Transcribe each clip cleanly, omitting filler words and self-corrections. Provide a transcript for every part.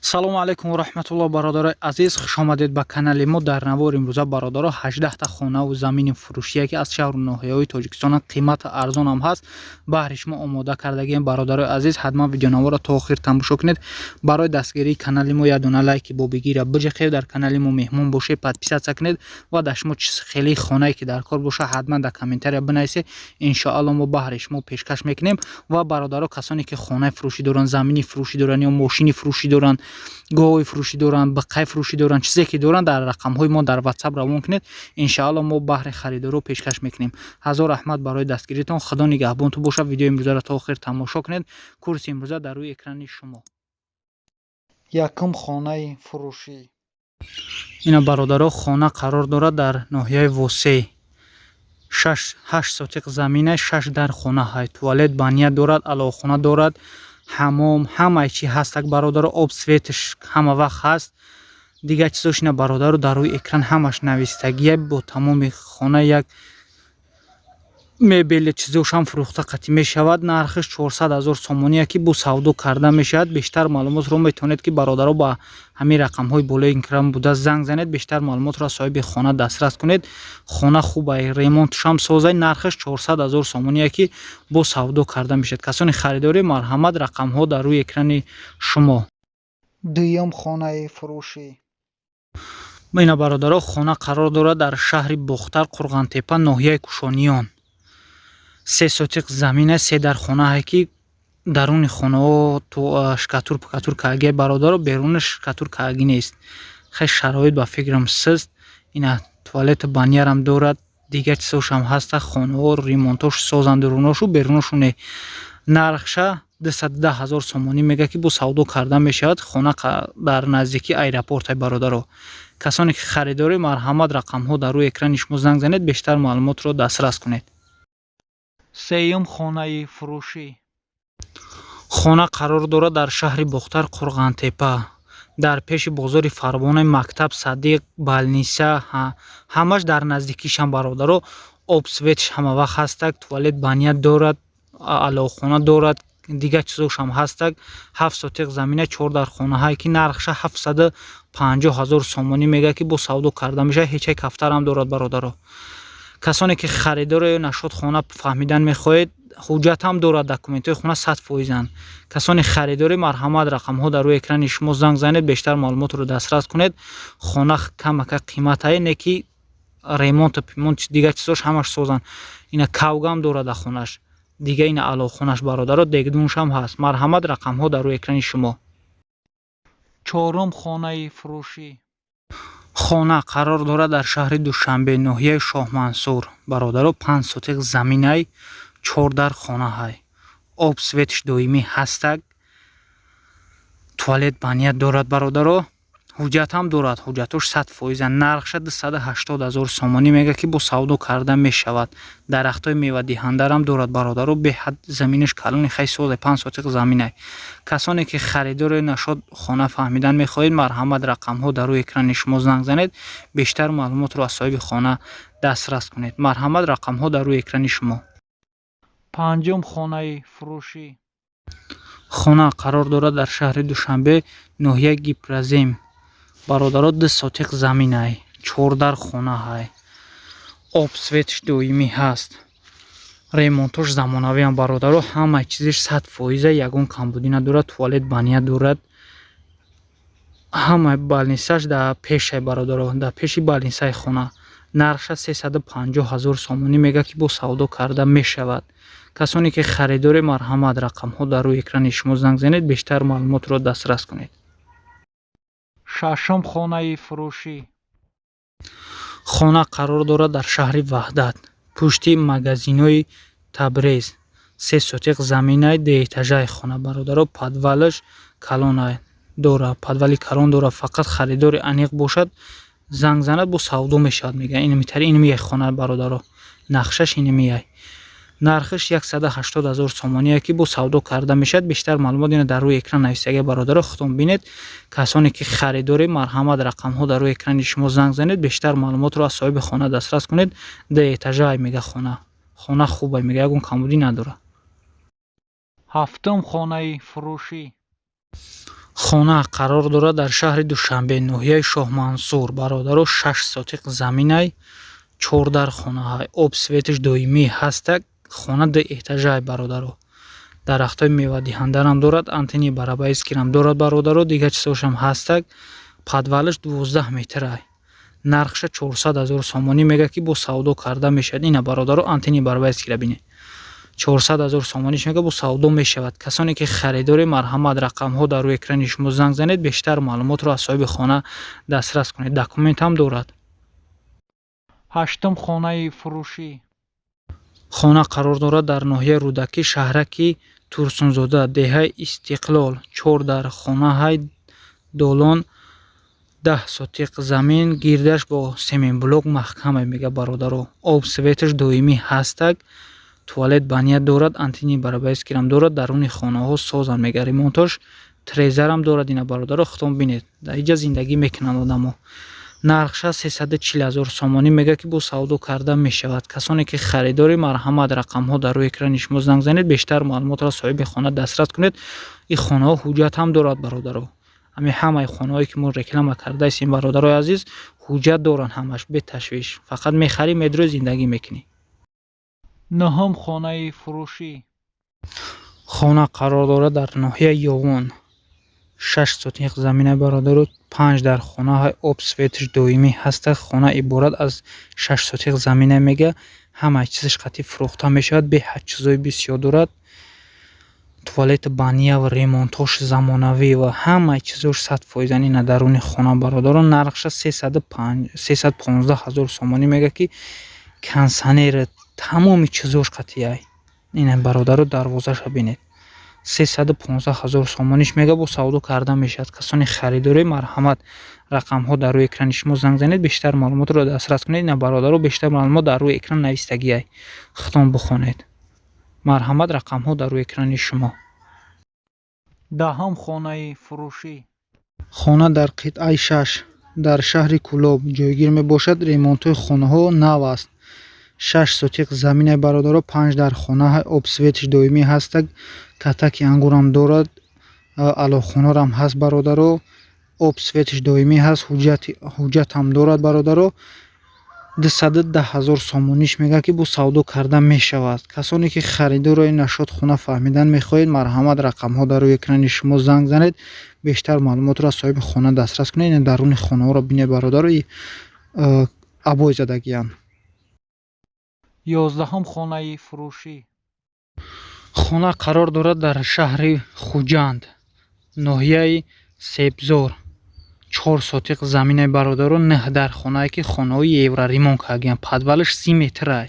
Салому алайкум ва раҳматуллоҳ, бародарои азиз, хушомадед ба канали мо. Дар навори имрӯза, бародаро, 18 та хонаву замини фурӯшие, ки аз шаҳру ноҳияҳои Тоҷикистон, қимата арзонам ҳаст, баҳри шумо омода кардагием. Бародарои азиз, ҳатман видеонаворро то охир тамошо кунед. Барои дастгирии канали мо як дона лайки бобигира биҷиқед, дар канали мо меҳмон бошед, подписаться кунед ва дар шумо хеле хонае ки дар кор боша, ҳатман дар комментария бинависед. Иншоалло, мо баҳри шумо пешкаш мекунем. Ва бародаро, касоне ки хонаи фурӯшӣ доранд, замини фурӯшӣ доранд ё мошини фурӯшӣ доранд, гови фурӯшӣ доранд, биқай фурӯшӣ доранд, чизе ки доранд, дар рақамҳои мо дар WhatsApp равон кунед. Иншоалло, мо баҳри харидоро пешкаш мекунем. Ҳазор раҳмат барои дастгиритон, Худо нигаҳбонтон бошад. Видеои имрӯзаро то охир тамошо кунед. Курси имрӯза дар рӯи экрани шумо. Якум хонаи фурӯшӣ. Ина, бародаро, хона қарор дорад дар ноҳияи Восеъ. 8 сотиқ замина, шаш дар хона ҳай, туалет, баня дорад, аловхона дорад, ҳамом, ҳамаи чи ҳастак, бародаро. Об, светш ҳама вақт ҳаст. Дигар чизош ина, бародаро, дар рӯи экран ҳамаш навистагия. Бо тамоми хона, як мебели, чизошам фурӯхта қатӣ мешавад. Нархаш 400 ҳазор сомония, ки бо савдо карда мешавад. Бештар маълумотро метавонед, ки, бародаро, ба ҳамин рақамҳои болои экран буда занг занед, бештар маълумотро аз соҳиби хона дастрас кунед. Хона хуба, ремонтшам созай. Нархаш 400 ҳазор сомония, ки бо савдо карда мешавад. Касони харидорӣ, марҳамат, рақамҳо дар рӯи экрани шумо. Дуюм хонаи фурӯшӣ. Ина, бародаро, хона қарор дорад дар шаҳри Бохтар, Қурғантепа, ноҳияи Кушониён. 3 сотиқ замина, се дар хонаҳае, ки даруни хонаҳо штукатур пукатур кардагия, бародаро, берунаш штукатур кардагӣ нест. Хеле шароит, ба фикрам, сист. Ина, туалету банярам дорад, дигар чизошам ҳаста. Хонаҳо ремонтош созанд, дуруношу беруношу не. Нархша 210 ҳазор сомонӣ мега, ки бо савдо карда мешавад. Хона дар наздикии аэропортай, бародаро. Касоне ки харидорӣ, марҳамат, рақамҳо дар рӯи экрани шумо, занг занед, бештар маълумотро дастрас кунед. Сеюм хонаи фурӯшӣ. Хона қарор дорад дар шаҳри Бохтар, Қурғантепа, дар пеши бозори Фарбонаи, мактаб, садиқ, больница ҳамаш дар наздикишам, бародаро. Об, светш ҳамавақт ҳастак, туалет, баня дорад, аловхона дорад, дигар чизошам ҳастак. 7 сотиқ замина, чор дар хонаҳае, ки нархша 750 ҳазор сомонӣ мега, ки бо савдо карда мешавад. Ҳечаи кафтарам дорад, бародаро. Касоне ки харидоро ё нашод хона фаҳмидан мехоҳед, ҳуҷҷатам дорад, документҳои хона 100%-анд. Касоне харидорӣ, марҳамат, рақамҳо дар рӯи экрани шумо, занг занед, бештар маълумотро дастрас кунед. Хона камака қиматае, не ки ремонту пимонт, дигар чизош ҳамаш созанд. Ина, кавгам дорад дар хонаш, дига ина аловхонаш, бародаро, дегдуншам ҳаст. Марҳамат, рақамҳо дар рӯи экрани шумо. Чорум хонаи фурӯшӣ. Хона қарор дорад дар шаҳри Душанбе, ноҳияи Шоҳмансур, бародаро. 5 сотиқ заминай, чор дар хонаҳай, об, светш доимӣ ҳастак, туалет, баня дорад, бародаро, ҳуҷҷатам дорад, ҳуҷҷатош 100%-анд. Нархша 280 ҳазор сомонӣ мега, ки бо савдо карда мешавад. Дарахтҳои мевадиҳандарам дорад, бародаро. Беҳад заминаш калони, хай созе, 5 сотиқ заминай. Касоне ки харидоро нашод хона фаҳмидан мехоҳед, марҳамат, рақамҳо дар рӯи экрани шумо, занг занед, бештар маълумотро аз соҳиби хона дастрас кунед. Марҳамат, рақамҳо дар рӯи экрани шумо. Панҷум хонаи фурӯшӣ. Хона қарор дорад дар шаҳри Душанбе, ноҳияи Гипрозем, бародаро. 2 сотиқ заминай, чордар хонаҳай, об, светш доимӣ ҳаст, ремонтош замонавиам, бародаро, ҳамаи чизиш 100%-а, ягон камбудӣ надорад. Туалет, баня дорад, ҳамаи. Больницаш дар пешай, бародаро, дар пеши больницаи хона. Нархша 350 ҳазор сомонӣ мега, ки бо савдо карда мешавад. Касоне ки харидоред, марҳамат, рақамҳо дар рӯи экрани шумо, занг занед, бештар маълумотро дастрас кунед. Шашум хонаи фурӯшӣ. Хона қарор дорад дар шаҳри Ваҳдат, пушти магазинҳои Табрез. 3 сотиқ заминай, дуэтажаи хона, бародаро. Подвалаш калонай дора, подвали калон дора. Фақат харидори аниқ бошад, занг занад, бо савдо мешавад, мега. Инамитари инамияй хона, бародаро, нақшаш инамияй. Нархаш 180 ҳазор сомоние, ки бо савдо карда мешавад. Бештар маълумот ина дар рӯи экран нависага, бародаро, худтон бинед. Касоне ки харидоред, марҳамат, рақамҳо дар рӯи экрани шумо, занг занед, бештар маълумотро аз соҳиби хона дастрас кунед. Дуэтажаай, мега, хона. Хона хубай, мега, ягон камбудӣ надорад. Ҳафтум хонаи фурӯшӣ. Хона қарор дорад дар шаҳри Душанбе, ноҳияи Шоҳмансур, бародаро. 6 сотиқ заминай, чор дар хонаҳай, об светаш доимӣ ҳастак. Хона ду этажай, бародаро. Дарахтҳои мевадиҳандарам дорад, антенни параболическийрам дорад, бародаро, дигар чизҳошам ҳастак. Подвалаш 12 метрай. Нархша 400 000 сомонӣ мега, ки бо савдо карда мешавад. Ина, бародаро, антенни параболическийра бинед. 400 000 сомониш мега, бо савдо мешавад. Касоне ки харидори, марҳамат, рақамҳо дар рӯи экрани шумо, занг занед, бештар маълумотро аз соҳиби хона дастрас кунед. Документам дорад. Ҳаштум хонаи фурӯшӣ. Хона қарор дорад дар ноҳияи Рӯдакӣ, шаҳраки Турсунзода, деҳаи Истиқлол. Чор дар хонаҳай, долон, 10 сотиқ замин, гирдаш бо семенблок маҳкаме мега, бародаро. Об светаш доимӣ ҳастак. Туалет баня дорад, антенни параболическийрам дорад. Даруни хонаҳо созан мега, ремонтош, трезарам дорад. Ина, бародаро, худтон бинед, дар иҷа зиндагӣ мекунанд одамо. Нархша 340 000 сомонӣ мега, ки бо савдо карда мешавад. Касоне ки харидори, марҳамат, рақамҳо дар рӯи экрани шумо, занг занед, бештар маълумотро соҳиби хона дастрас кунед. Ин хонаҳо ҳуҷҷат ҳам дорад, бародаро. Ҳамин ҳамаи хонаҳое ки мо реклама кардаистем, бародарои азиз, ҳуҷҷат доранд ҳамаш, беташвиш. Фақат мехарӣ, медрои, зиндагӣ мекунӣ. Нуҳум хонаи фурӯшӣ. Хона қарор дорад дар ноҳияи Ёвон, 6 сотиқ замина, бародаро, панҷ дар хонаҳои, об светаш доимӣ ҳаста. Хона иборат аз 6 сотиқ замина мега, ҳамаи чизаш қатъи фурӯхта мешавад. Беҳад чизҳои бисёр дорад: туалет, баня ва ремонтҳош замонавӣ ва ҳамаи чизош 100%. Ина даруни хона, бародарон. Нархша 315 000 сомонӣ мега, ки кондитсионер, тамоми чизош қатъияй. Ина, бародаро, дарвозаша бинед. 315 000 сомониш мега, бо савдо карда мешавад. Касони харидорӣ, марҳамат, рақамҳо дар рӯи экрани шумо, занг занед, бештар маълумотро дастрас кунед. Ина, бародаро, бештар маълумот дар рӯи экран навистагиай, худтон бихонед. Марҳамат, рақамҳо дар рӯи экрани шумо. Даҳум хонаи фурӯшӣ. Хона дар қитъаи шаш дар шаҳри Кӯлоб ҷойгир мебошад. Ремонтҳои хонаҳо нав аст. 6 сотиқ заминаи, бародаро, панҷ дар хона, об светаш доимӣ ҳастак. Катаки ангурам дорад, алоқхонарам ҳаст, бародаро. Об светаш доимӣ ҳаст, ҳуҷҷатам дорад, бародаро. 210 000 сомониш мега, ки бо савдо карда мешавад. Касоне ки харидорои нашод хона фаҳмидан мехоҳед, марҳамат, рақамҳо дар рӯи экрани шумо, занг занед, бештар маълумотро аз соҳиби хона дастрас кунед. Даруни хонаҳоро бинед, бародаро, обой задагиянд. 11-ум хонаи фурӯшӣ. Хона қарор дорад дар шаҳри Хуҷанд, ноҳияи Себзор. 4 сотиқ заминаи, бародаро, нӯҳ дар хонае, ки хонаҳои евроремонт кардагиянд. Подвалаш 30 метрай,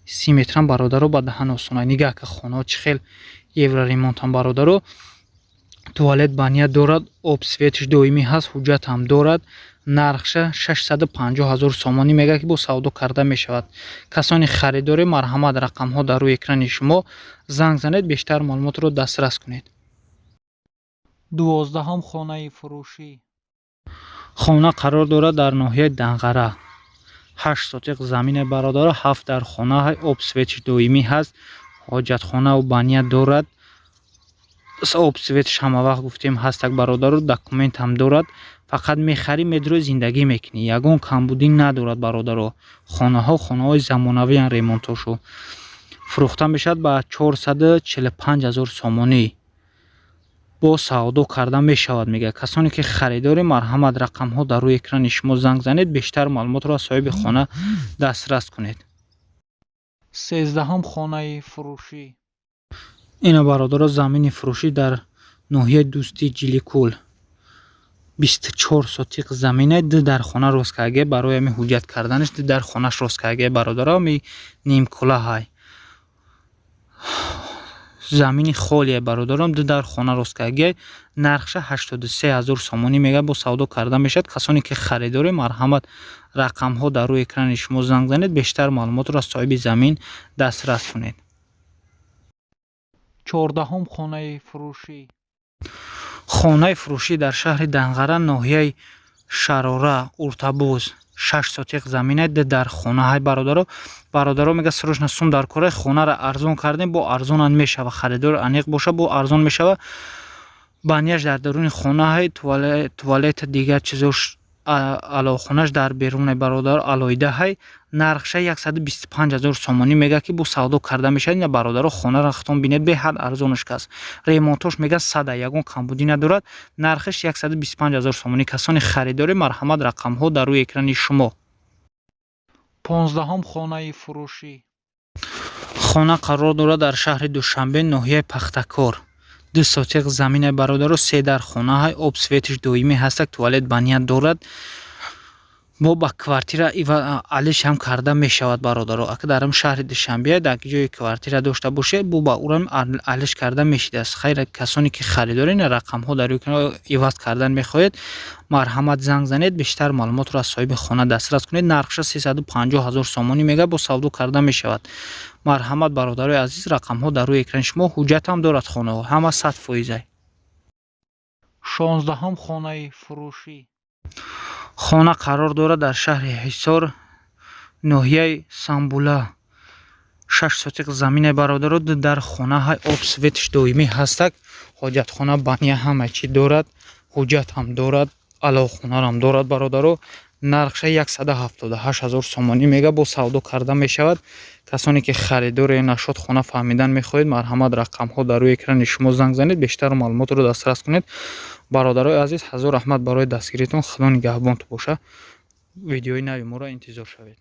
30 метрам, бародаро, ба даҳан осонай. Нигаҳ ка, хонаҳо чӣ хел евроремонтам, бародаро. Туалет баня дорад, об светаш доимӣ ҳаст, ҳуҷҷатам дорад. Нархша 650 000 сомонӣ мега, ки бо савдо карда мешавад. Касони харидорӣ, марҳамат, рақамҳо дар рӯи экрани шумо, занг занед, бештар маълумотро дастрас кунед. 12-ум хонаи фурӯшӣ. Хона қарор дорад дар ноҳияи Данғара, 8 сотиқ замине, бародаро, ҳафт дар хона, об светаш доимӣ ҳаст, ҳоҷатхонаву баня дорад. Об светаш ҳамавақт гуфтем ҳастак, бародаро. Документам дорад. Фақат мехарӣ, медрои, зиндагӣ мекунӣ, ягон камбудӣ надорад, бародаро. Хонаҳо хонаҳои замонавиянд, ремонтҳошу. Фурӯхта мешавад ба 445 000 сомонӣ, бо савдо карда мешавад мега. Касоне ки харидорӣ, марҳамат, рақамҳо дар рӯи экрани шумо, занг занед, бештар маълумотро аз соҳиби хона дастрас кунед. 13-ум хонаи фурӯшӣ. Ина, бародаро, замини фурӯшӣ дар ноҳияи Дӯстии Ҷиликул, 24 сотиқ замина, ду дар хона рост кардаге. Барои ҳами ҳуҷҷат карданаш ду дар хонаш рост кардаге, бародаро. Ами нимкулаҳай, замини холие, бародаром, ду дар хона рост кардаге. Нархша 83 000 сомонӣ мега, бо савдо карда мешавад. Касоне ки харидорӣ, марҳамат, рақамҳо дар рӯи экрани шумо, занг занед, бештар маълумотро аз соҳиби замин дастрас кунед. 14-ум хонаи фурӯшӣ. Хонаи фурӯшӣ дар шаҳри Данғара, ноҳияи Шарора, Уртабуз, 6 сотиқ замина, ду дар хонаҳай, бародаро. Бародаро, мега, срочно сум дар кора, хонаро арзон кардем, бо арзонам мешава. Харидор аниқ боша, бо арзон мешава. Баняш дар даруни хонаҳай, туалета, дигар чизош, аловхонаш дар беруне, бародар, алоҳидаҳай. Нархша 125 000 сомонӣ мега, ки бо савдо карда мешавад. Ина, бародаро, хонаро хитон бинед, беҳад арзонаш каст. Ремонтош, мега, сада, ягон камбудӣ надорад. Нархаш 125 000 сомонӣ. Касони харидорӣ, марҳамат, рақамҳо дар рӯи экрани шумо. 15-ум хонаи фурӯшӣ. Хона қарор дорад дар шаҳри Душанбе, ноҳияи Пахтакор. 2 сотиқ замине, бародаро, се дар хонаҳай, об, светиш доимӣ ҳастак, туалет, баня дорад. Бо ба квартира алиш ҳам карда мешавад, бародаро. Ака дар шаҳри Душанбе дар ҷои квартира дошта бошед, бо ба урам алиш карда мешидааст. Хайр, касоне ки харидоред, рақамҳо дар иваз кардан мехоҳед, марҳамат, занг занед, бештар маълумотро аз соҳиби хона дастрас кунед. Нархша 350 ҳазор сомонӣ мега, бо савдо карда мешавад. Марҳамат, бародарои азиз, рақамҳо дар рӯи экрани шумо. Ҳуҷҷат ҳам дорад хонаҳо, ҳама 100%-ай. 16-ум хонаи фурӯшӣ. Хона қарор дорад дар шаҳри Ҳисор, ноҳияи Самбула. 6 сотиқ замине, бародаро, ду дар хонаҳай, об, светиш доимӣ ҳастак, ҳоҷатхона, баня, ҳама чӣ дорад, ҳуҷҷат ҳам дорад, аловхонарам дорад, бародаро. Нархша 178 ҳазор сомонӣ мега, бо савдо карда мешавад. Касоне ки харидоре нашод, хона фаҳмидан мехоҳед, марҳамат, рақамҳо дар рӯи экрани шумо, занг занед, бештар маълумотро дастрас кунед. Бародарои азиз, ҳазор раҳмат барои дастгиритон. Худо нигаҳбонтон боша. Видеои нави моро интизор шавед.